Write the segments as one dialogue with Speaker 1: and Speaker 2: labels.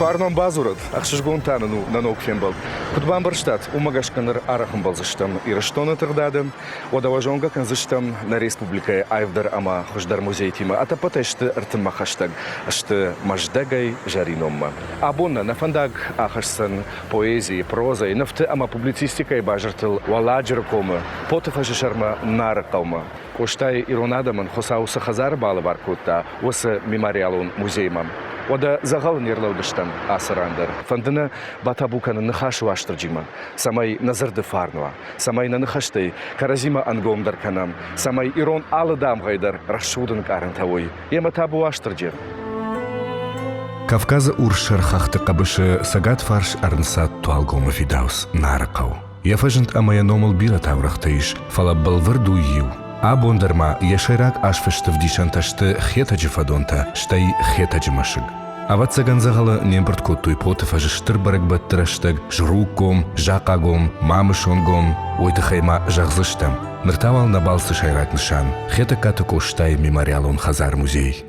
Speaker 1: Фарнон бадзурӕд, ӕхсызгон та нын у нӕ ног фембӕлд. Куыд бамбӕрстат, уымӕ гӕсгӕ ныр арӕх ӕмбӕлдзыстӕм Ирыстоны тыгъдады. Уӕдӕ уӕ зонгӕ кӕндзыстӕм нӕ республикӕйы аивдӕр ӕмӕ хуыздӕр музейтимӕ. Ӕтӕппӕтӕй сты ӕртынмӕ хӕстӕг, сты Мӕздӕгӕй Зӕриноммӕ. Абон нӕ нӕ фӕндаг ахӕсдзӕн поэзийы, прозӕйы, нывты ӕмӕ публицистикӕйы базыртыл Уӕлладжыры комы, Поты фӕзы сӕрмӕ Нары хъӕумӕ. Къостайы ирон адӕмӕн Хуыцау цы хӕдзары балӕвар кодта, уыцы мемориалон музеймӕ. Уӕдӕ дзӕгъӕлы не рлӕудыстӕм ацы ран дӕр. Фӕнды нӕ батабу кӕнын Ныхасы Уастырджимӕ, цӕмӕй нӕ дзырды фарн уа, цӕмӕй нӕ ныхӕстӕй кӕрӕдзимӕ ӕнгомдӕр кӕнӕм, цӕмӕй ирон алы дамгъӕй дӕр рӕсугъд ӕнкъарӕнтӕ уой. Йемӕ табу Уастырджи.
Speaker 2: Кавказы урссӕр хӕхты хъӕбысы цӕгат фарс ӕрынцад Туалгомы фидауц Нарыхъӕу. Йӕ фӕзынд ӕмӕ йӕ номыл бирӕ таурӕгътӕ ис, фӕлӕ бӕлвырд у иу. Абон дӕр ма йӕ сӕйраг азфысты вдисӕнтӕ сты Хетӕджы фӕдонтӕ, стӕй Хетӕджы мӕсыг. Ӕвӕццӕгӕн дзӕгъӕлы не мбырд кодтой Поты фӕзы стыр бӕрӕгбӕтты рӕстӕг Зруггом, Захъагом, Мамысонгом, уый тыххӕй ма зӕгъдзыстӕм. Ныр та уал нӕ балцы сӕйраг нысан Хетӕгкаты Къостайы мемориалон хӕдзар-музей.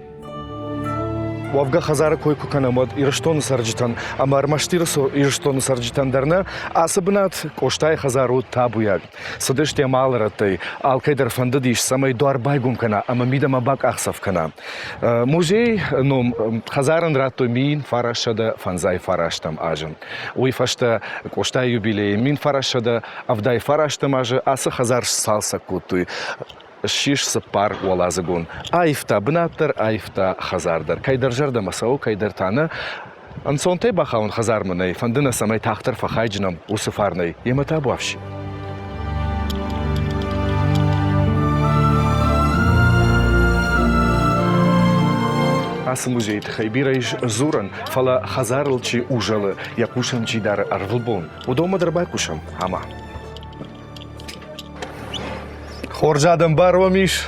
Speaker 1: Уӕвгӕ хӕдзары кой куы кӕнӕм, уӕд Ирыстоны цӕрджытӕн ӕмӕ ӕрмӕст Ирыстоны цӕрджытӕн дӕр нӕ, ацы бынат Къостайы хӕдзар у табуйаг. Цыдысты йӕм алы рӕттӕй, алкӕй дӕр фӕндыдис, цӕмӕй дуар байгом кӕна ӕмӕ мидӕмӕ бакъахдзӕф кӕна. Музей ном хӕдзарӕн радтой 1959 азы. Уый фӕстӕ Къостайы юбилейы 1979 азы ацы хӕдзар сцалцӕг кодтой. Ссис цыппар уӕладзыгон. Аивта бынат дӕр, аивта хӕдзар дӕр. Кӕйдӕр зӕрдӕмӕ цӕуы, кӕйдӕр та нӕ. Ӕнцонтӕй бахауын хӕдзармӕ нӕй, фӕнды нӕ, цӕмӕй тагъддӕр фӕхайджынӕм уыцы фарнӕй. Йемӕ табуафси. Ацы музейы тыххӕй бирӕ ис дзурӕн, фӕлӕ хӕдзарыл чи узӕлы, йӕ хъус ӕм чи дары ӕрвылбон, уыдонмӕ дӕр байхъусӕм ӕмӕ. Хорз адӕм бар уӕм ис?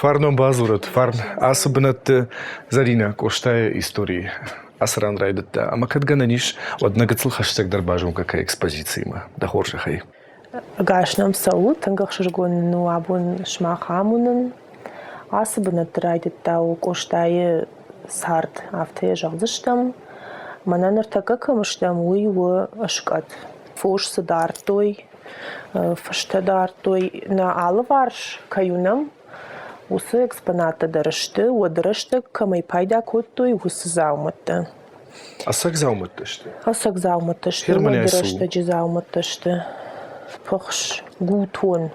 Speaker 1: Фарнон бадзурӕд, фарн ацы бынӕтты Зӕринӕ Къостайы истори ацы ран райдыдта. Ӕмӕ кӕд гӕнӕн ис, уӕд нӕ гыццыл хӕстӕгдӕр базонгӕ кӕ экспозициимӕ. Дӕ хорзӕхӕй.
Speaker 3: Ӕгас нӕм цӕуы, тынг ӕхсызгон нын у абон сымах ам уынын. Ацы бынӕтты райдыдта у Къостайы цард, афтӕ йӕ зӕгъдзыстӕм. Мӕнӕ ныртӕккӕ кӕм стӕм, уый у скъӕт. Фос цы дардтой, фыстӕ дардтой, нӕ алыварс кӕй уынӕм, уыцы экспонаттӕ дӕр сты, уӕды рӕстӕг кӕмӕй пайда кодтой, уыцы дзаумӕттӕ.
Speaker 1: Ӕцӕг дзаумӕттӕ сты?
Speaker 3: Ӕцӕг дзаумӕттӕ сты, уӕды рӕстӕджы дзаумӕттӕ сты. Пыхс, гутон,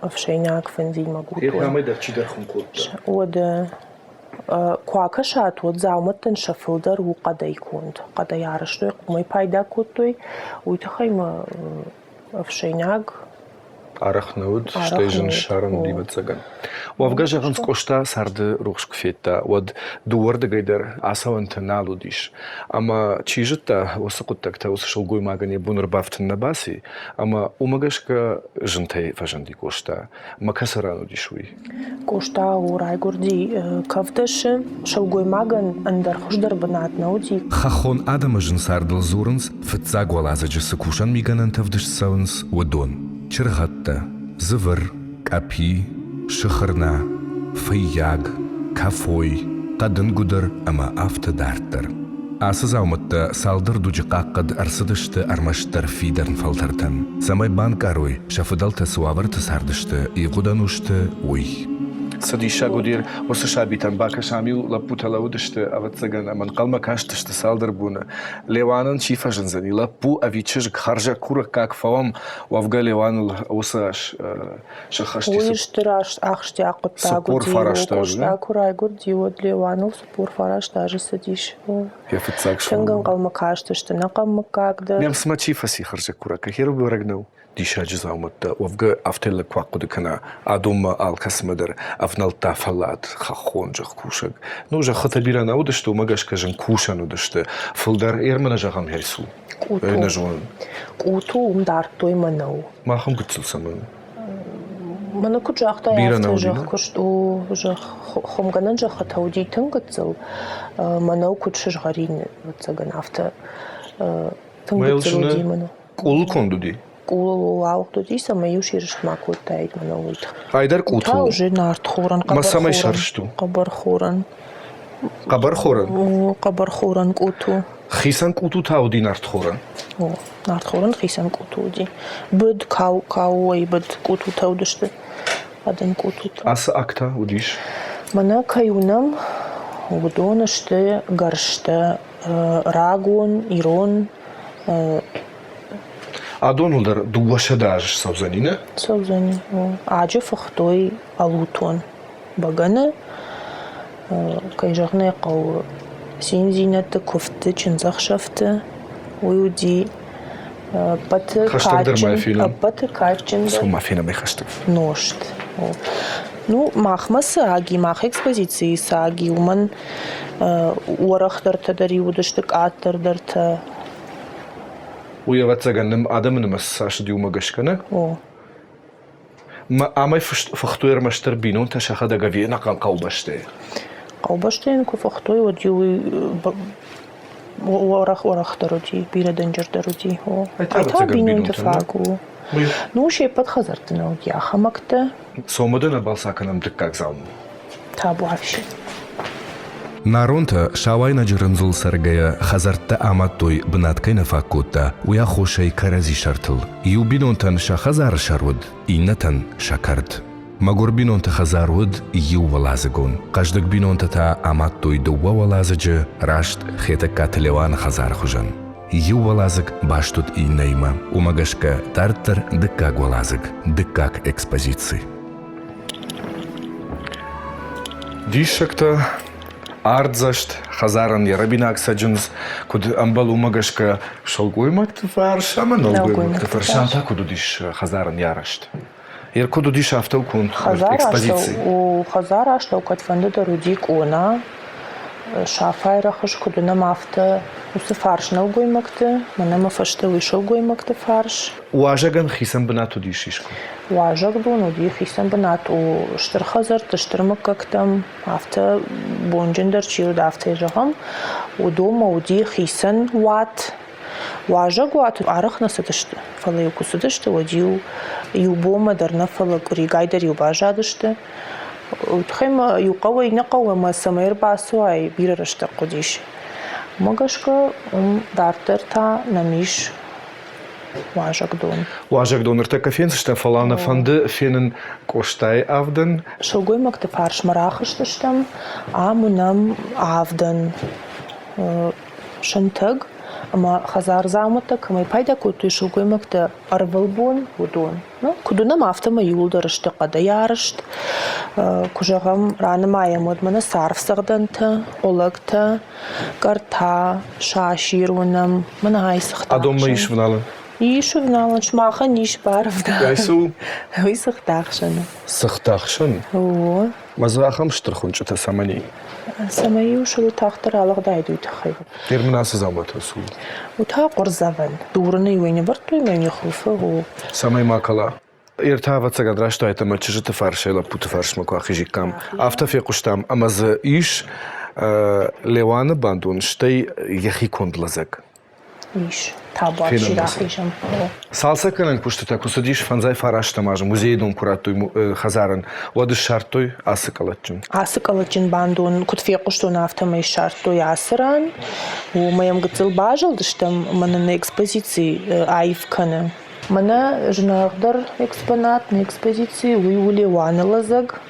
Speaker 3: ӕфсӕйнаг фӕндимӕ гутон.
Speaker 1: Йӕ дӕр чидӕр хуым кодта.
Speaker 3: Уӕдӕ куы акӕсат, уӕд дзаумӕттӕн сӕ фылдӕр у хъӕдӕй конд. Хъӕдӕй арӕзтой, хъуымӕй пайда кодтой. Уый тыххӕй ма ӕфсӕйнаг
Speaker 1: арӕх нӕ уыд, стӕй зын ссарын уыди, ӕвӕццӕгӕн. Уӕвгӕ, зӕгъынц, Къоста царды рухс куы федта, уӕд дыууӕрдыгӕй дӕр ацӕуӕнтӕ нал уыдис. Ӕмӕ чи зыдта, уыцы хъуыддӕгтӕ уыцы сылгоймагӕн йӕ бон ӕрбафтын нӕ баци, ӕмӕ уымӕ гӕсгӕ зынтӕй фӕзынди Къоста. Мӕ кӕцы ран уыдис уый?
Speaker 3: Къоста у райгуырди Кӕвдӕсы. Сылгоймагӕн ӕндӕр хуыздӕр бынат нӕ уыди.
Speaker 2: Хӕххон адӕмы зын цардыл дзурынц, фыццаг уӕладзыджы цы кусӕн мигӕнӕнтӕ ӕвдыст цӕуынц, уыдон. Чыргъӕдтӕ, дзывыр, къӕпи, сыхырна, фыййаг, кӕфой, хъӕдын гуыдыр ӕмӕ афтӕ дарддӕр. Ацы дзаумӕттӕ цалдӕр дуджы хъахъхъӕд ӕрцыдысты ӕрмӕстдӕр фидӕн фӕлтӕртӕн, цӕмӕй банкъарой, сӕ фыдӕлтӕ цы уавӕрты цардысты ивгъуыд ӕнусты, уый.
Speaker 1: Цы диссаг уыди, уыцы сабитӕн бакӕсӕм-иу лӕппутӕ лӕууыдысты, ӕвӕццӕгӕн, ӕмӕ ӕнхъӕлмӕ кастысты цалдӕр боны. Леуанӕн чи фӕзындзӕни, лӕппу ӕви чызг, хӕрзӕгкурӕггаг фӕуӕм, уӕвгӕ Леуаныл уыцы аз сӕххӕст
Speaker 3: Уый стыр ахсджиаг хъуыддаг уыди. Къоста куы райгуырди, уӕд Леуаныл 49 азы цыдис.
Speaker 1: Йӕ фыццаг
Speaker 3: Тынг ӕнхъӕлмӕ кастысты нӕ хъӕммыггаг дӕр.
Speaker 1: Нӕм цымӕ чи фӕци хӕрзӕггурӕг? Херы бӕрӕг нӕу. Диссаджы дзаумӕттӕ. Уӕвгӕ, афтӕ лӕг куы ахъуыды кӕна, адонмӕ алкӕцымӕ дӕр ӕвнӕлдта фӕллад хӕххон зӕхкусӕг. Ну, зӕххытӕ бирӕ нӕ уыдысты, уымӕ гӕсгӕ зын кусӕн уыдысты. Фылдӕр Ерманы зӕгъӕм хӕрцу.
Speaker 3: Къуту.
Speaker 1: Нӕ зонын.
Speaker 3: Къуту уым дардтой мӕнӕу.
Speaker 1: Махӕн гыццыл цӕмӕн?
Speaker 3: Мӕнӕ куыд загътай, афтӕ зӕхкуыст у, зӕхх, хуымгӕнӕн зӕххытӕ уыди тынг гыццыл. Мӕнӕу куыд сызгъӕрин, ӕвӕццӕгӕн, афтӕ тынг гыццыл уыди мӕнӕу.
Speaker 1: Къулыл конд уыди?
Speaker 3: Къулыл ауыгъд уыди, цӕмӕй-иу сирыст ма кодтаид мӕнӕу уый тыххӕй.
Speaker 1: Айдӕр къуту.
Speaker 3: Та уже нартхорӕн,
Speaker 1: Мӕ цӕмӕй сӕрст у?
Speaker 3: хъӕбӕрхорӕн.
Speaker 1: Хъӕбӕрхорӕн?
Speaker 3: О, хъӕбӕрхорӕн къуту.
Speaker 1: Хицӕн къуту та уыди нартхорӕн?
Speaker 3: О, нартхорӕн хицӕн къуту уыди. Быд, кау, кауӕй быд къутутӕ уыдысты. Хъӕдын къутутӕ.
Speaker 1: Ацы агтӕ уыдис?
Speaker 3: Мӕнӕ кӕй уынӕм, уыдон сты гӕрзтӕ рагон, ирон.
Speaker 1: Адоныл дӕр 200 азы ссӕудзӕни, нӕ?
Speaker 3: Цӕудзӕни. Аджы фыхтой ӕлутон бӕгӕны. Кӕй зӕгъын ӕй хъӕуы, циндзинӕдты, куывдты, чындзӕхсӕвты уый уыди ӕппӕты кадджын, ӕппӕты кадджындӕр нозт. Ну, махмӕ цы аг и, мах экспозицийы цы аг и, уымӕн уӕрӕхдӕртӕ дӕр уыдысты, къаддӕрдӕртӕ.
Speaker 1: Уый, ӕвӕццӕгӕн, адӕмы нымӕц цас уыди, уымӕ гӕсгӕ, нӕ?
Speaker 3: О.
Speaker 1: Амӕй фыхтой ӕрмӕстдӕр бинонтӕ сӕхӕдӕг ӕви ӕнӕхъӕн хъӕубӕстӕйы?
Speaker 3: Хъӕубӕстӕ йын куы фыхтой, уӕд-иу уый уӕрӕх-уӕрӕхдӕр уыди, бирӕ дынджырдӕр уыди. Ай та бинонты фаг у. Ну, се ппӕт хӕдзӕртты нӕ уыди ахӕмӕгтӕ.
Speaker 1: Сомы нӕ балц акӕнӕм дыккаг залмӕ.
Speaker 3: Табуафси.
Speaker 2: Наронтӕ сауайнаджы рындзыл цӕргӕйӕ хӕдзӕрттӕ амадтой, бынат кӕй нӕ фаг кодта, уый аххосӕй кӕрӕдзи сӕртыл. Иу бинонтӕн сӕ хӕдзары сӕр уыд, иннӕтӕн сӕ кӕрт. Мӕгуыр бинонты хӕдзар уыд иууӕладзыгон, хъӕздыг бинонтӕ та амадтой дыууӕ уӕладзыджы раст Хетӕгкаты Леуаны хӕдзары хуызӕн. Иу уӕладзыг баст уыд иннӕимӕ, уымӕ гӕсгӕ дарддӕр дыккаг уӕладзыг, дыккаг экспозици.
Speaker 1: Диссӕгтӕ, ардзӕст, хӕдзарӕн йӕ рӕбинаг цӕджындз куыд ӕмбӕлы, уымӕ гӕсгӕ сылгоймӕгты фарс ӕмӕ нӕлгоймӕгты фарс та куыд уыдис хӕдзарӕн йӕ арӕзт? Йе куыд уыдис, афтӕ конд экспозици?
Speaker 3: Хӕдзары астӕу кӕдфӕнды дӕр уыди къона, сафайы рӕхыс куыд уынӕм, афтӕ уыцы фарс нӕлгоймӕгты, мӕнӕ мӕ фӕстӕ уый сылгоймӕгты фарс.
Speaker 1: Уазӕгӕн хицӕн бынат уыдис искуы?
Speaker 3: Уазӕгдон уыди хицӕн бынат у стыр хӕдзӕртты, стыр мыггӕгтӕм, афтӕ бонджындӕр чи уыд, афтӕ зӕгъӕм, уыдонмӕ уыди хицӕн уат. Уазӕгуаты арӕх нӕ цыдысты, фӕлӕ-иу куы цыдысты, уӕд-иу иу бонмӕ дӕр нӕ, фӕлӕ къуыригай дӕр-иу баззадысты. Уый тыххӕй ма иу хъӕуӕй иннӕ хъӕумӕ цӕмӕй ӕрбацӕуай, бирӕ рӕстӕг хъуыдис. Уымӕ гӕсгӕ уым дарддӕр та нӕм ис уазӕгдон.
Speaker 1: Уазӕгдон ныртӕккӕ фендзыстӕм, фӕлӕ нӕ фӕнды фенын Къостайы авдӕн.
Speaker 3: Сылгоймӕгты фарсмӕ рахызтыстӕм, ам уынӕм авдӕн сынтӕг ӕмӕ хӕдзардзаумӕттӕ кӕмӕй пайда кодтой сылгоймӕгтӕ ӕрвылбон, уыдон. Ну, куыд уынӕм, афтӕмӕй иууылдӕр сты хъӕдӕй арӕзт. Куы зӕгъӕм, ранымайӕм, уӕд мӕнӕ царвцӕгъдӕнтӕ, хъуылӕгтӕ, къӕрта, сасир уынӕм, мӕнӕ ай цыхтахсӕн.
Speaker 1: Адонмӕ ис вналӕн?
Speaker 3: Ис вналӕн, сымахӕн ис бар вналӕн.
Speaker 1: Ай цы у?
Speaker 3: Уый цыхтахсӕн у.
Speaker 1: Цыхтахсӕн?
Speaker 3: О.
Speaker 1: Мӕ дзы ахӕм стыр хуынчъытӕ цӕмӕн и?
Speaker 3: Цӕмӕй-иу сылы тагъддӕр алыгъдаид, уый тыххӕй.
Speaker 1: Ныр мын ацы дзауматӕ цы у?
Speaker 3: У та хъуырдзӕвӕн. Дурыны-иу ӕй нывӕрдтой мӕ йын йӕ хуылфы у.
Speaker 1: Цӕмӕй ма кӕла? Ӕртӕ ӕвӕццӕгӕн растайт ӕмӕ чызджыты фарсӕй лӕппуты фарсмӕ куы ахизиккам. Афтӕ фехъуыстам, ӕмӕ дзы ис Леуаны бандон, стӕй йӕхи конд лӕдзӕг.
Speaker 3: Ис. Табуафси рахизӕм.
Speaker 1: Цалцӕггӕнӕн куыстытӕ куы цыдис фӕндзай фарӕстӕм азы музейы дон куы радтой хӕдзарӕн, уӕд ссардтой ацы къӕлӕтджын.
Speaker 3: Ацы къӕлӕтджын бандон, куыд фехъуыстон, афтӕмӕй ссардтой ацы ран. Уымӕ йӕм гыццыл базылдыстӕм, ӕмӕ нын экспозици аив кӕны. Мӕнӕ зынаргъдӕр экспонат нӕ экспозицийы уый у Леуаны лӕдзӕг.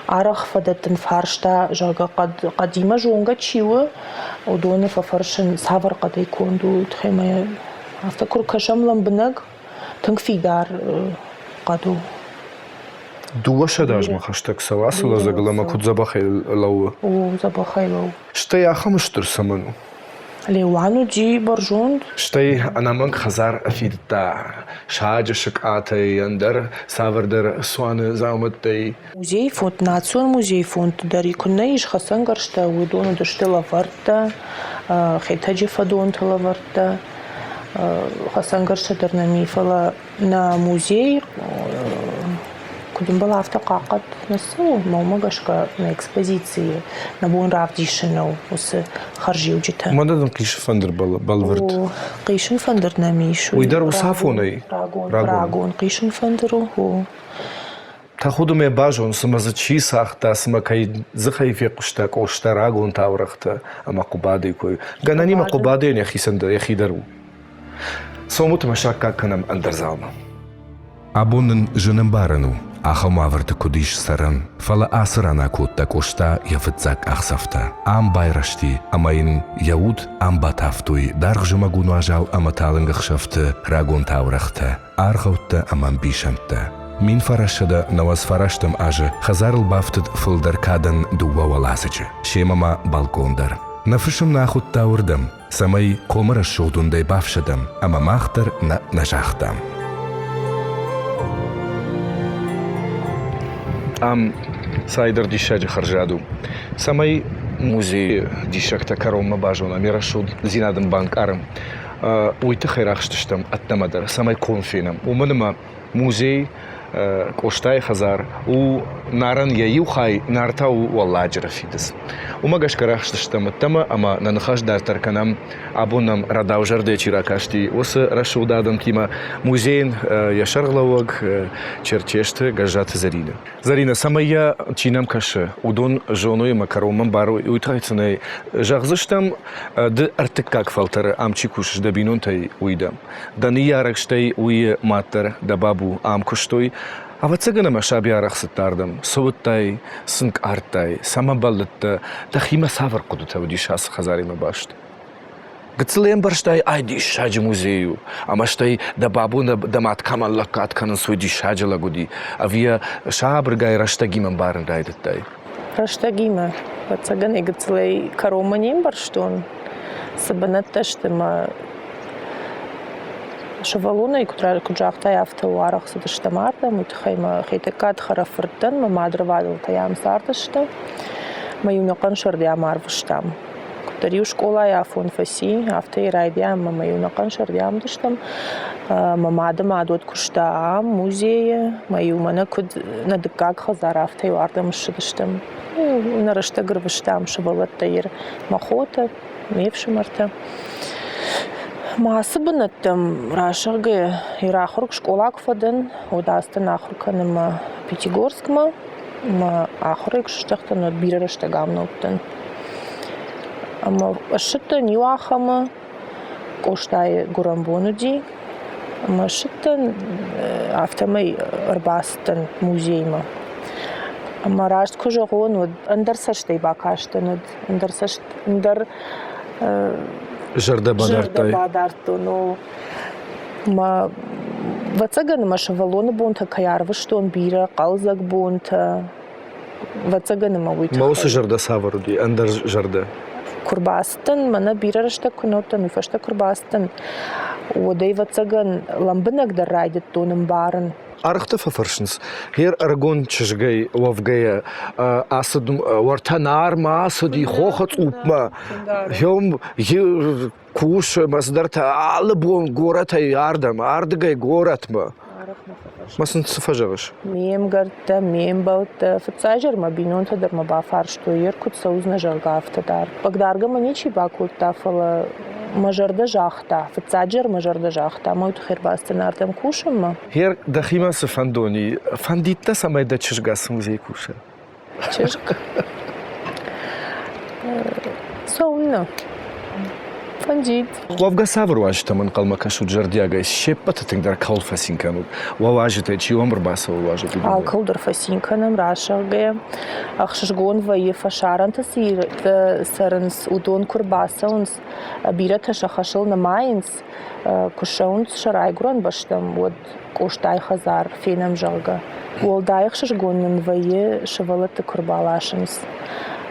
Speaker 3: Арӕх фӕдӕттын фарста, зӕгъгӕ, хъӕд, хъӕдимӕ зонгӕ чи у, уыдоны фӕфӕрсын, цавӕр хъӕдӕй конд у, уый тыххӕй ӕмӕ афтӕ куы ркӕсӕм лӕмбынӕг, тынг фидар хъӕд у.
Speaker 1: 200 азмӕ хӕстӕг цӕуы ацы лӕдзӕгыл ӕмӕ куыд дзӕбӕхӕй лӕууы.
Speaker 3: О, дзӕбӕхӕй лӕууы.
Speaker 1: Стӕй ахӕм стыр цӕмӕн у?
Speaker 3: Леуан уыди бӕрзонд.
Speaker 1: Стӕй ӕнӕмӕнг хӕдзар фидыдта саджы сыкъатӕй, ӕндӕр цавӕрдӕр цуаны дзаумӕттӕй.
Speaker 3: Музейы фонд, национ музейы фондты дӕр куыннӕ ис хӕцӕнгӕрзтӕ, уыдон уыдысты лӕвӕрттӕ, Хетӕджы фӕдонты лӕвӕрттӕ. Хӕцӕнгӕрзтӕ дӕр нӕм и, фӕлӕ Нӕ музей куыд ӕмбӕлы, афтӕ хъахъхъӕд нӕ цӕуы, ӕмӕ уымӕ гӕсгӕ нӕ экспозицийы нӕ бон равдисын нӕу уыцы хӕрзиуджытӕ.
Speaker 1: Мӕнӕ дын хъисы фӕндыр бӕлвырд.
Speaker 3: О, хъисын фӕндыр нӕм ис.
Speaker 1: Уый дӕр уыцы афонӕй?
Speaker 3: Рагон, рагон хъисын фӕндыр у.
Speaker 1: Тӕхуды мӕ базон, цымӕ дзы чи цагъта, цымӕ кӕй дзыхӕй фехъуыста Къоста рагон таурӕгътӕ ӕмӕ Хъуыбадыйы кой. Гӕнӕнимӕ Хъуыбадыйӕн йӕхицӕн дӕр йӕхи дӕр у. Цомут ӕмӕ саккаг кӕнӕм ӕндӕр залмӕ.
Speaker 2: Абон нын зын ӕмбарӕн у, ахӕм уавӕрты куыд ис цӕрӕн, фӕлӕ ацы ран акодта Къоста йӕ фыццаг къахдзӕфтӕ. Ам байрӕзти ӕмӕ йын йӕ уд ам батавтой даргъ зымӕгон уазал ӕмӕ талынг ӕхсӕвты рагон таурӕгътӕ, аргъӕуттӕ ӕмӕ ӕмбисӕндтӕ. 1999 азы хӕдзарыл бафтыд фылдӕр кадӕн дыууӕ уӕладзыджы, семӕ ма балкъон дӕр. Нӕ фысым нӕ ахуыдта уырдӕм, цӕмӕй комы рӕсугъд уындӕй бафсӕдӕм, ӕмӕ мах дӕр нӕ нӕ загътам.
Speaker 1: Ам цайдӕр диссаджы хӕрзад у. Цӕмӕй музейы диссӕгтӕ кӕронмӕ базонӕм, йӕ рӕсугъддзинад ын банкъарӕм, уый тыххӕй рахызтыстӕм ӕддӕмӕ дӕр, цӕмӕй ком фенӕм. Уымӕн ӕмӕ музей Къостайы хӕдзар у Нарӕн йӕ иу хай, Нар та у Уӕлладжыры фидыц. Уымӕ гӕсгӕ рахызтыстӕм ӕддӕмӕ ӕмӕ нӕ ныхас дарддӕр кӕнӕм, абон нӕм рӕдаузӕрдӕ чи ракасти, уыцы рӕсугъд адӕмтимӕ музейӕн йӕ сӕргълӕууӕг Черчесты Гӕззаты Зӕринӕ. Зӕринӕ, цӕмӕй йӕ чи нӕм кӕсы, уыдон зоной ӕмӕ кӕронмӕ барой, уый тыххӕй сын ӕй зӕгъдзыстӕм, ды ӕртыккаг фӕлтӕры ам чи кусыс дӕ бинонтӕй, уый дӕ. Дӕ ныййарӕг стӕй уый мад дӕр, дӕ бабу ам куыстой. Ӕвӕццӕгӕн ӕмӕ саби арӕх цыдтӕ ардӕм. Цы уыдтай, цы нкъардтай, цӕмӕ бӕллыдтӕ, дӕхимӕ цавӕр хъуыдытӕ уыдис ацы хӕдзаримӕ баст? Гыццыл ӕмбӕрстай, ай диссаджы музей у, ӕмӕ стӕй дӕ бабу дӕ мад кӕмӕн лӕггад кӕнынц, уый диссаджы лӕг уыди, ӕви йӕ сабыргай рӕстӕгимӕ ӕмбарын райдыдтай?
Speaker 3: Рӕстӕгимӕ, ӕвӕццӕгӕн, ӕй гыццылӕй кӕронмӕ не мбӕрстон, цы бынӕттӕ сты мӕ сывӕллонӕй куыд загътай, афтӕ арӕх цыдыстӕм ардӕм, уый тыххӕй мӕ Хетӕгкаты хӕрӕфырт дӕн, мӕ мадырвадӕлтӕй ам цардысты, мӕ иу ӕнӕхъӕн сӕрды ам арвыстам. Куыддӕр-иу скъолайы афон фӕци, афтӕ йӕ райдиан ӕмӕ иу ӕнӕхъӕн сӕрды ам уыдыстӕм. Мӕ мады мад уӕд куыста ам, музейы, мӕ-иу мӕнӕ куыд нӕ дыккаг хӕдзар, афтӕ-иу ардӕм ссыдыстӕм. Нӕ рӕстӕг ӕрвыстам сывӕллӕттӕ йер мӕ хотӕ, ме фсымӕртӕ. Мӕ ацы бынӕттӕм расыгъгӕ ирахуыр скъола куы фӕдӕн, уӕд ацыдтӕн ахуыр кӕнынмӕ Пятигорскмӕ. Мӕ ахуырӕй куы сыздӕхтӕн, уӕд бирӕ рӕстӕг ам нӕ уыдтӕн. Ӕмӕ ссыдтӕн иу ахӕмы, Къостайы гуырӕнбон уыди, ӕмӕ ссыдтӕн, афтӕмӕй ӕрбацыдтӕн музеймӕ. Ӕмӕ раст куы зӕгъон, уӕд ӕндӕр цӕстӕй бакастӕн, уӕд ӕндӕр цӕст, ӕндӕр
Speaker 1: зӕрдӕ бадардтай.
Speaker 3: Зӕрдӕ бадардтон, о. Мӕ ӕвӕццӕгӕн, мӕ сывӕллоны бонтӕ кӕй арвыстон бирӕ хъӕлдзӕг бонтӕ, ӕвӕццӕгӕн ӕмӕ уый
Speaker 1: Мӕ уыцы зӕрдӕ цавӕр уыди, ӕндӕр зӕрдӕ?
Speaker 3: Куы рбацыдтӕн, мӕнӕ бирӕ рӕстӕг куы нӕ уыдтӕн, уый фӕстӕ куы рбацыдтӕн, уӕд ӕй, ӕвӕццӕгӕн, лӕмбынӕгдӕр райдыдтон ӕмбарын.
Speaker 1: Аргъты фӕфӕрсынц, гъер ӕрыгон чызгӕй уӕвгӕйӕ ацыд уӕртӕ Нармӕ ацыди хохы цъупмӕ, кусы ӕмӕ цыдӕртӕ алы бон горӕтӕй ардӕм, ардыгӕй горӕтмӕ. Ма сын цы фӕзӕгъыс?
Speaker 3: Ме мгӕрттӕ, ме мбӕлттӕ, фыццаджы мӕ бинонтӕ дӕр мӕ бафарстой, ер куыд цӕудзынӕ, зӕгъгӕ, афтӕ дӕр. Хъыгдаргӕ мӕ ничи бакодта, фӕлӕ мӕ зӕрдӕ загъта, фыццаджы мӕ зӕрдӕ загъта, мӕ уый тыххӕй ӕрбацыдтӕн ардӕм кусынмӕ.
Speaker 1: Ер дӕхимӕ цы фӕндон и? Фӕндидтӕ, цӕмӕй дӕ чызг ацы музейы куса?
Speaker 3: Чызг. Цӕуылнӕ? Фӕндид.
Speaker 1: Уӕвгӕ цавӕр уазджытӕм ӕнхъӕлмӕ кӕсут зӕрдиагӕй? Се ппӕты тынгдӕр кӕуыл фӕцин кӕнут? Уӕ уазджытӕй чи уӕм ӕрбацӕуы уазӕг?
Speaker 3: Алкӕуыл дӕр фӕцин кӕнӕм, расӕгъгӕ. Ӕхсызгон вӕййы фӕсарӕнты цы ирӕттӕ цӕрынц, уыдон куы рбацӕуынц, бирӕтӕ сӕ хӕсыл нымайынц, куы ссӕуынц сӕ райгуырӕн бӕстӕм, уӕд Къостайы хӕдзар фенӕм, зӕгъгӕ. Уӕлдай ӕхсызгон нын вӕййы сывӕллӕтты куы рбаласынц.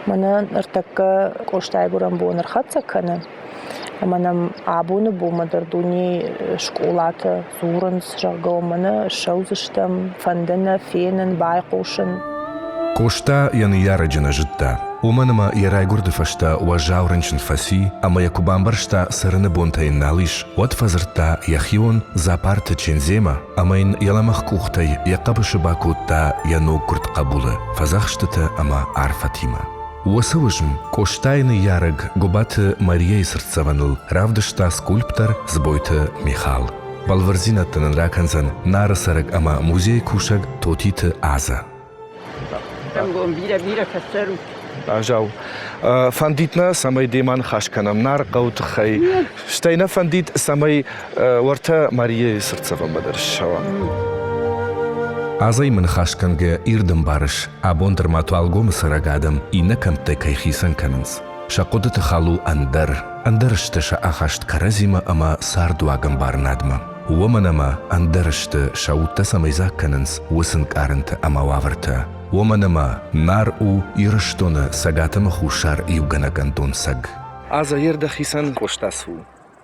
Speaker 3: Мӕнӕ ныртӕккӕ Къостайы гуырӕн бон ӕрхӕццӕ кӕны, ӕмӕ нӕм абоны бонмӕ дӕр дунейы скъолатӕ дзурынц, зӕгъгӕ, мӕнӕ ссӕудзыстӕм, фӕнды нӕ фенын, байхъусын.
Speaker 2: Къоста йӕ ныййарӕджы нӕ зыдта, уымӕн ӕмӕ йӕ райгуырды фӕстӕ уӕззау рынчын фӕци ӕмӕ йӕ куы бамбӕрста, цӕрыны бонтӕ йын нал ис, уӕд фӕдзырдта йӕхион Дзапарты Чендземӕ ӕмӕ йын йӕ лӕмӕгъ къухтӕй йӕ хъӕбысы бакодта йӕ ноггуырд хъӕбулы фӕдзӕхстытӕ ӕмӕ арфӕтимӕ. Уыцы уысм Къостайы ныййарӕг Гуыбаты Марияйы цыртдзӕвӕныл равдыста скульптор Дзбойты Михал. Бӕлвырддзинӕдтӕ нын ракӕндзӕн Нары цӕрӕг ӕмӕ музейы кусӕг Тотиты Азӕ.
Speaker 4: Ӕнгом бирӕ-бирӕ фӕцӕрут.
Speaker 1: Азау, фӕндид нӕ, цӕмӕй демӕ ныхас кӕнӕм Нары хъӕуы тыххӕй. Стӕй нӕ фӕндид, цӕмӕй уӕртӕ Марияйы цыртдзӕвӕнмӕ дӕр ссӕуӕм.
Speaker 2: Азӕимӕ ныхасгӕнгӕ ирд ӕмбарыс, абон дӕр ма Туалгомы цӕрӕг адӕм иннӕ кӕмттӕй кӕй хицӕн кӕнынц. Сӕ хъуыдыты хал у ӕндӕр, ӕндӕр сты сӕ ахаст кӕрӕдзимӕ ӕмӕ цардуагӕмбарынадмӕ. Уымӕн ӕмӕ ӕндӕр сты, сӕ удтӕ цӕмӕй дзаг кӕнынц, уыцы ӕнкъарӕнтӕ ӕмӕ уавӕртӕ. Уымӕн ӕмӕ Нар у Ирыстоны Цӕгат ӕмӕ Хуссар иугӕнӕг ӕндон цӕг.
Speaker 1: Азӕ, ер дӕхицӕн Къоста цы у?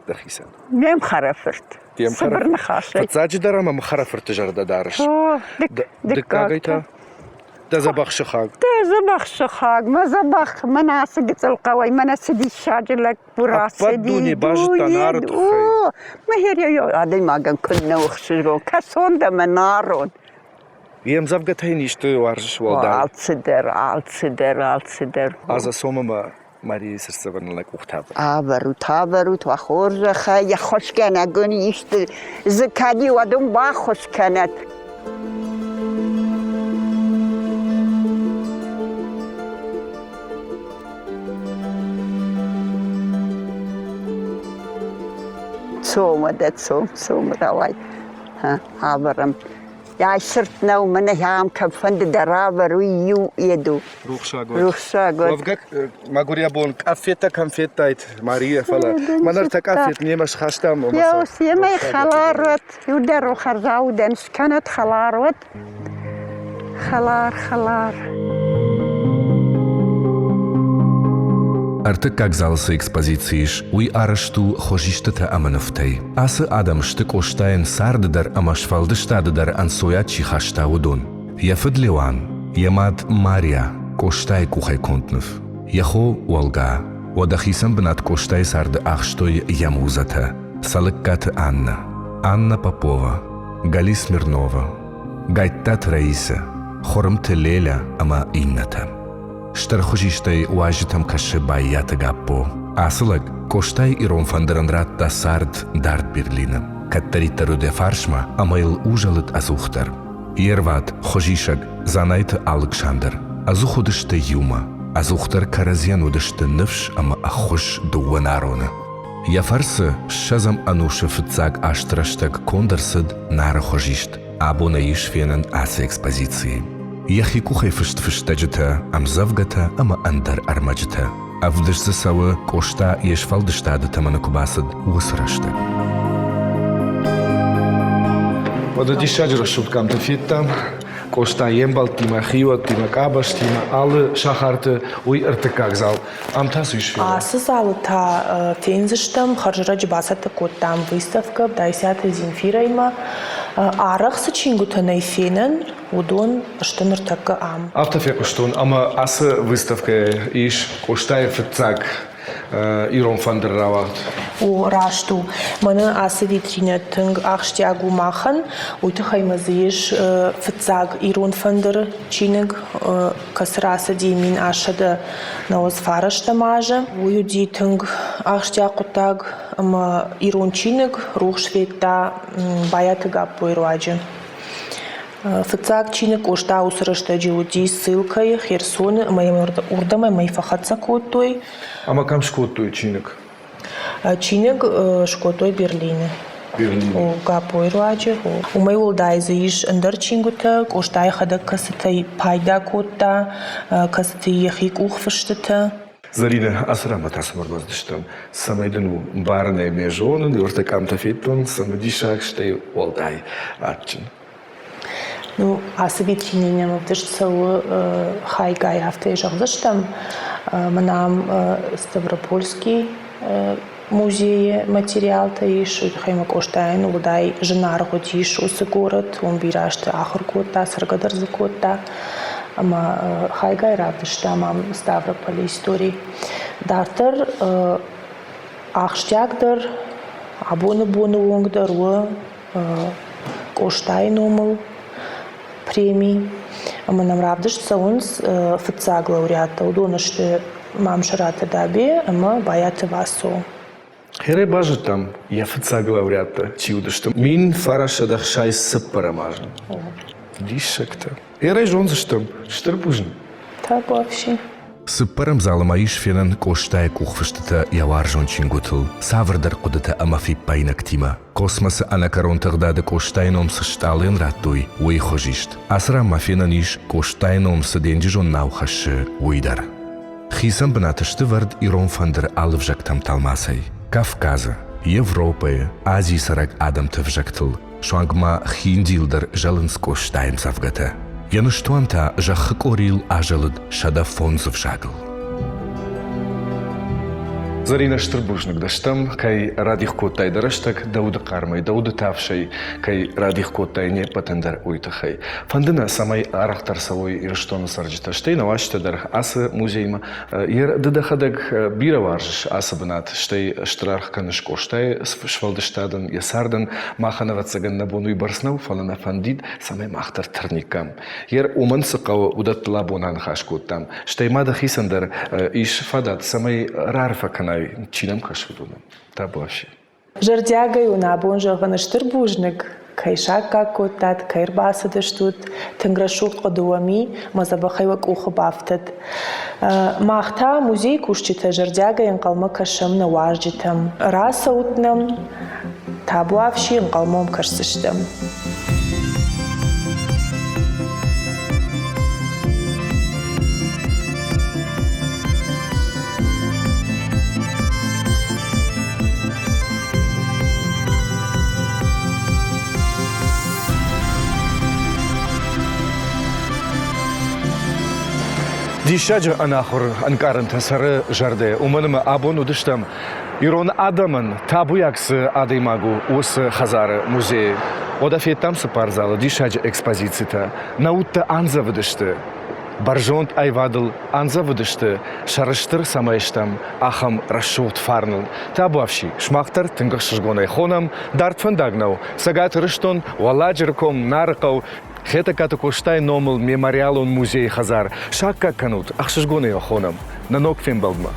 Speaker 1: Дӕхицӕн.
Speaker 4: Ме мхӕрӕфырт. Цыбыр ныхасӕй.
Speaker 1: Фыццаджыдӕр ӕмӕ мхӕрӕфырты зӕрдӕ дарыс. Дыккагӕй та? Дӕ дзӕбӕх сыхаг.
Speaker 4: Дӕ дзӕбӕх сыхаг, мӕ дзӕбӕх, мӕнӕ ацы гыццыл хъӕуӕй, мӕнӕ цы диссаджы лӕппу рацыди.
Speaker 1: Ӕппӕт дуне базыдта Нары тыххӕй.
Speaker 4: О, мӕ адӕймагӕн куыннӕ у ӕхсызгон, кӕсон дӕ мӕ нарон.
Speaker 1: Йе мдзӕвгӕтӕй йын исты уарзыс уӕлдай?
Speaker 4: Алцыдӕр, алцыдӕр, алцыдӕр.
Speaker 1: Азӕ сом ӕмӕ Марийы цыртдзӕвӕныл нӕ къухтӕ ӕвӕрут.
Speaker 4: Ӕвӕрут, ӕвӕрут, уӕ хорзӕхӕй, йӕ ххуысгӕнӕг ын исты дзы кӕд и, уӕд ын баххуыс кӕнӕд. Цом уӕдӕ, цом, цом, рауай. Ӕвӕрӕм. Ай цырт нӕу, мӕнӕ ам кӕмфӕнды дӕр ӕвӕр, уый иу йед у.
Speaker 1: Рухсаг уӕд.
Speaker 4: Рухсаг уӕд.
Speaker 1: Уӕвгӕ, мӕгуыр йӕ бон къафеттӕ кӕм федтаид, Мария, фӕлӕ мӕн ӕртӕ къафет немӕ схастам.
Speaker 4: Еу, семӕ хӕлар уӕд, иу дӕр у хӕрзаудӕн скӕнӕд хӕлар уӕд. Хӕлар, хӕлар.
Speaker 2: Ӕртыккаг залы цы экспозици ис, уый арӕзт у хуызистытӕ ӕмӕ нывтӕй. Ацы адӕм сты Къостайӕн царды дӕр ӕмӕ сфӕлдыстады дӕр ӕнцойад чи хаста, уыдон. Йӕ фыд Леуан, йӕ мад Мария, Къостайы къухӕй конд ныв. Йӕ хо Олга. Уӕдӕ хицӕн бынат Къостайы царды ахстой йӕ музӕтӕ Цӕлыккаты Аннӕ, Анна Попова, Гали Смирнова, Гайттаты Раисӕ, Хуырымты Леля ӕмӕ иннӕтӕ. Стыр хуызистӕй уазджытӕм кӕсы Баййаты Гаппо. Ацы лӕг Къостайы ирон фӕндырӕн радта цард дард Берлины. Кӕддӕриддӕр уыд йӕ фарсмӕ ӕмӕ йыл узӕлыд ӕдзухдӕр. Йе рвад, хуызисӕг Дзанайты Алыксандр ӕдзух уыдысты иумӕ, ӕдзухдӕр кӕрӕдзийӕн уыдысты ныфс ӕмӕ ӕххуыс дыууӕ нароны. Йӕ фӕрцы ссӕдзӕм ӕнусы фыццаг азты рӕстӕг конд ӕрцыд Нары хуызист. Абон ӕй ис фенӕн ацы экспозицийы. Йӕхи къухӕй фыст фыстӕджытӕ, ӕмдзӕвгӕтӕ ӕмӕ ӕндӕр ӕрмӕджытӕ. Ӕвдыст дзы цӕуы, Къоста йе сфӕлдыстады тӕмӕны куы бацыд, уыцы рӕстӕг.
Speaker 1: Уӕдӕ диссаджы рӕсугъд къамтӕ федтам. Къоста йе мбӕлттимӕ, хиуӕттимӕ, къабӕзтимӕ, алы сахарты уый ӕртыккаг зал. Ам та цы ис фенӕн?
Speaker 3: Ацы залы та фендзыстӕм, хӕрзӕрӕджы бацӕттӕ кодтам выставкӕ Дайсиаты Земфирӕимӕ. Арӕх цы чингуытӕ нӕй фенӕн, уыдон сты ныртӕккӕ ам.
Speaker 1: Афтӕ фехъуыстон, ӕмӕ ацы выставкӕйы ис Къостайы фыццаг ирон фӕндыр рауагъд.
Speaker 3: О, раст у. Мӕнӕ ацы витринӕ тынг ахсджиаг у махӕн. Уый тыххӕй ма дзы ис фыццаг ирон фӕндыры чиныг, кӕцы рацыди 1899 азы. Уый уыди тынг ахсджиаг хъуыддаг ӕмӕ ирон чиныг рухс федта Байаты Гаппойы руаджы. Фыццаг чиныг Къоста уыцы рӕстӕджы уыди ссылкӕйы Херсоны ӕмӕ йӕм уырдӕм ӕй фӕхӕццӕ кодтой.
Speaker 1: Ӕмӕ кӕм скодтой чиныг?
Speaker 3: Чиныг скодтой Берлины. Берлины. Гаппойы руаджы. Уымӕй уӕлдай дзы ис ӕндӕр чингуытӕ, Къоста йӕхӕдӕг кӕцытӕй пайда кодта, кӕцыты йӕхи къухфыстытӕ.
Speaker 1: Зӕринӕ, ацы ранмӕ та цӕмӕн ӕрбацыдыстӕм? Цӕмӕй дын у мбарынӕй мӕ зонын, уӕртӕ къамтӕ федтон, цымыдисаг, стӕй уӕлдай адджын.
Speaker 3: Ну, ацы витринӕ нӕм ӕвдыст цӕуы хайгай, афтӕ зӕгъдзыстӕм. Мӕнӕ ам Ставропольский музейы материалтӕ ис, уый тыххӕй ма Къостайӕн уӕлдай зынаргъ уыдис уыцы горӕт, уым бирӕ азты ахуыр кодта, цӕргӕ дӕр дзы кодта. Ӕмӕ хайгай равдыстам ам Ставрополы истори. Дарддӕр ахсджиагдӕр абоны боны онг дӕр у Къостайы номыл преми. Ӕмӕ нӕм равдыст цӕуынц фыццаг лауреаттӕ. Уыдон сты Мамсыраты Дӕбе ӕмӕ Байаты Васо.
Speaker 1: Херӕй базыдтам, йӕ фыццаг лауреаттӕ чи уыдысты. 1964 азы. Диссӕгтӕ. Херӕй зондзыстӕм. Стыр бузныг.
Speaker 3: Табуафси.
Speaker 2: Цыппӕрӕм залы ма ис фенӕн Къостайы къухфыстытӕ йӕ уарзон чингуытыл, цавӕрдӕр хъуыдытӕ ӕмӕ фиппаинӕгтимӕ. Космосы ӕнӕкӕрон тыгъдады Къостайы ном цы стъалыйӕн радтой, уый хуызист. Ацы ран ма фенӕн ис, Къостайы ном цы денджызон нау хӕссы, уый дӕр. Хицӕн бынаты сты вӕрд ирон фӕндыры алы взӕгтӕм тӕлмацӕй. Кавказы, Европӕйы, Азийы цӕрӕг адӕмты взӕгтыл, суанг ма хиндийыл дӕр зӕлынц Къостайы ӕмдзӕвгӕтӕ. Йӕ ныстуан та зӕххы къорийыл азӕлыд 105 взагыл.
Speaker 1: Зӕринӕ, стыр бузныг дӕ стӕм, кӕй радих кодтай дӕ рӕстӕг, дӕ уды хъармӕй, дӕ уды тавсӕй, кӕй радих кодтай не ппӕтӕн дӕр, уый тыххӕй. Фӕнды нӕ, цӕмӕй арӕхдӕр цӕуой Ирыстоны цӕрджытӕ, стӕй нӕ уазджытӕ дӕр ацы музеймӕ. Ды дӕхӕдӕг бирӕ уарзыс ацы бынат, стӕй стыр аргъ кӕныс Къостайы сфӕлдыстадӕн, йӕ цардӕн. Махӕн, ӕвӕццӕгӕн, нӕ бон уыйбӕрц нӕу, фӕлӕ нӕ фӕндид, цӕмӕй мах дӕр тырниккам. Ер уымӕн цы хъӕуы, уыдӕттыл абон аныхас кодтам. Стӕй ма дӕхицӕн дӕр ис фадат, цӕмӕй раарфӕ кӕнай, чи нӕм кӕсы, уыдонӕн. Табуафси.
Speaker 3: Зӕрдиагӕй уын абон зӕгъын стыр бузныг, кӕй саккаг кодтат, кӕй ӕрбацыдыстут. Тынг рӕсугъд хъуыды уӕм и, мӕ дзӕбӕхӕй уӕ къухы бафтыд. Мах та, музейы кусджытӕ, зӕрдиагӕй ӕнхъӕлмӕ кӕсӕм нӕ уазджытӕм. Рацӕут нӕм, табуафси, ӕнхъӕлмӕ уӕм кӕсдзыстӕм.
Speaker 1: Диссаджы ӕнахуыр ӕнкъарӕнтӕ цӕры зӕрдӕ, уымӕн ӕмӕ абон уыдыстӕм ирон адӕмӕн табуйаг цы адӕймаг у, уыцы хӕдзары музейы. Уӕдӕ федтам цыппар залы диссаджы экспозицитӕ. Нӕ удтӕ андзӕвыдысты, бӕрзонд аивадыл андзӕвыдысты, сӕрыстыр цӕмӕй стӕм, ахӕм рӕсугъд фарныл. Табуафси, сымах дӕр тынг ӕхсызгонӕй хонӕм, дард фӕндаг нӕу, Цӕгат Ирыстон, Уӕлладжыры ком, Нарыхъӕу, Хетӕгкаты Къостайы номыл мемориалон музейы хӕдзар. Саккаг кӕнут, ӕхсызгонӕй хонӕм. Нӕ ног фембӕлдмӕ.